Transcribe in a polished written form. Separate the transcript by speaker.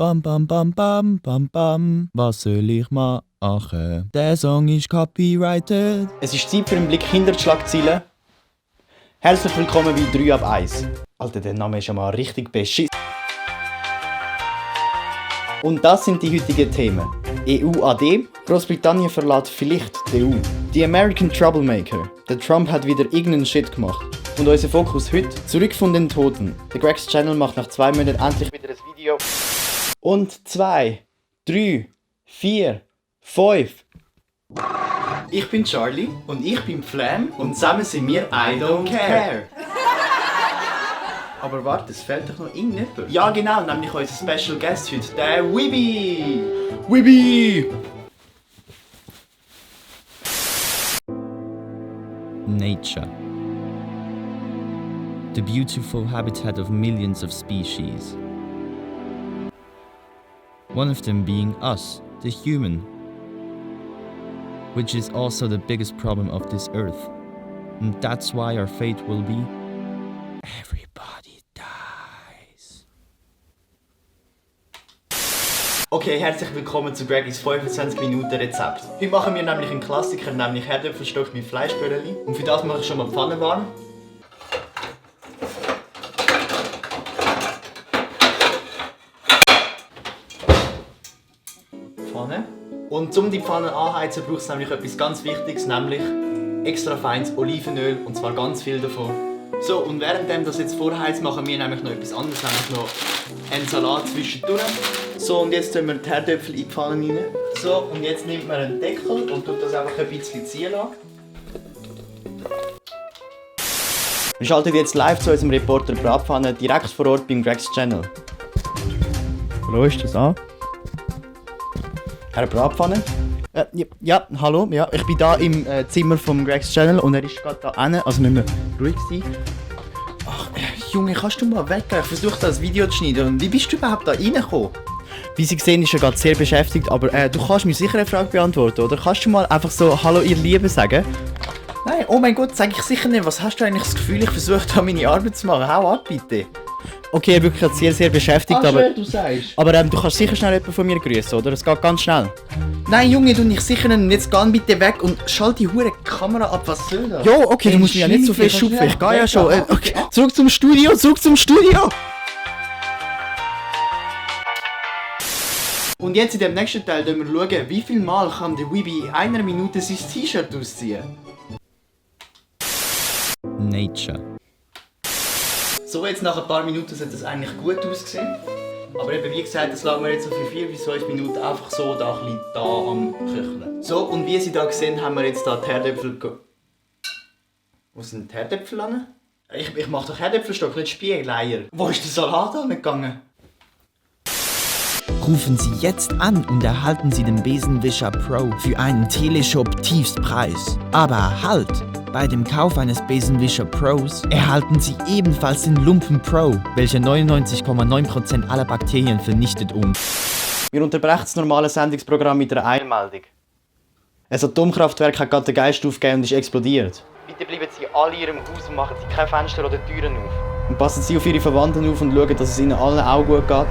Speaker 1: Bam, bam, bam, bam, bam, bam. Was soll ich machen? Der Song ist copyrighted.
Speaker 2: Es ist Zeit für einen Blick hinter die Schlagzeilen. Herzlich willkommen bei 3 ab 1. Alter, der Name ist ja mal richtig beschissen. Und das sind die heutigen Themen. EU-AD, Großbritannien verlässt vielleicht die EU. Die American Troublemaker, der Trump hat wieder irgendeinen Shit gemacht. Und unser Fokus heute, zurück von den Toten. Der Greg's Channel macht nach 2 Monaten endlich wieder ein Video. Und 2, 3, 4, 5. Ich bin Charlie und ich bin Flam und zusammen sind wir I Don't Care. Aber warte, es fehlt doch noch irgendjemand. Ja genau, nämlich unser Special Guest heute, der Wibi! Wibi!
Speaker 1: Nature. The beautiful habitat of millions of species. One of them being us, the human, which is also the biggest problem of this earth. And that's why our fate will be everybody dies.
Speaker 2: Okay, herzlich willkommen zu Greg's 25 Minuten Rezept. Heute machen wir nämlich einen Klassiker, nämlich Herdöpfelstock mit Fleischböllchen. Und für das mache ich schon mal die Pfanne warm. Pfanne. Und um die Pfanne anheizen, braucht es nämlich etwas ganz Wichtiges, nämlich extra feines Olivenöl, und zwar ganz viel davon. So, und währenddem das jetzt vorheizt, machen wir nämlich noch etwas anderes, nämlich noch einen Salat zwischendurch. So, und jetzt tun wir die Herdöpfel in die Pfanne rein. So, und jetzt nimmt man einen Deckel und tut das einfach ein bisschen ziehen lassen. Wir schalten jetzt live zu unserem Reporter Bratpfanne direkt vor Ort beim Greg's Channel. Hallo, ist das an? Herr Bratpfanne? Ja, hallo, ja, ich bin hier im Zimmer vom Greg's Channel und er ist gerade da hinten, also müssen wir ruhig sein. Ach, Junge, kannst du mal weggehen? Ich versuche das Video zu schneiden. Und wie bist du überhaupt da reingekommen? Wie Sie sehen, ist er gerade sehr beschäftigt, aber du kannst mir sicher eine Frage beantworten, oder? Kannst du mal einfach so «Hallo, ihr Lieben» sagen? Nein, oh mein Gott, sage ich sicher nicht. Was hast du eigentlich das Gefühl, ich versuche da meine Arbeit zu machen? Hau ab, bitte. Okay, er wirklich sehr, sehr beschäftigt, aber... du sagst.
Speaker 1: Aber du kannst sicher schnell jemanden von mir grüßen, oder? Es geht ganz schnell.
Speaker 2: Nein, Junge, du nicht sicher nicht. Jetzt geh bitte weg und schalt die hure Kamera ab. Was soll das?
Speaker 1: Jo, okay, du musst mich ja nicht so viel schupfen. Ich gehe ja schon. Okay, zurück zum Studio,
Speaker 2: Und jetzt in dem nächsten Teil schauen wir, wie viel Mal kann der Wibi in einer Minute sein T-Shirt ausziehen.
Speaker 1: Nature.
Speaker 2: So, jetzt nach ein paar Minuten sollte das eigentlich gut aussehen. Aber eben wie gesagt, das lassen wir jetzt so für 4 bis 5 Minuten einfach so da ein bisschen da am Köcheln. So, und wie Sie da sehen, haben wir jetzt da die Herdöpfel... Wo sind die Herdöpfel an? Ich mache doch Herdöpfelstock, nicht Spiegeleier. Wo ist der Salat angegangen?
Speaker 1: Rufen Sie jetzt an und erhalten Sie den Besenwischer Pro für einen Teleshop-Tiefstpreis. Aber halt! Bei dem Kauf eines Besenwischer Pros erhalten Sie ebenfalls den Lumpen Pro, welcher 99,9% aller Bakterien vernichtet und...
Speaker 2: Wir unterbrechen das normale Sendungsprogramm mit einer Eilmeldung. Ein Atomkraftwerk hat gerade den Geist aufgegeben und ist explodiert. Bitte bleiben Sie alle in Ihrem Haus und machen Sie keine Fenster oder Türen auf. Und passen Sie auf Ihre Verwandten auf und schauen, dass es Ihnen allen auch gut geht.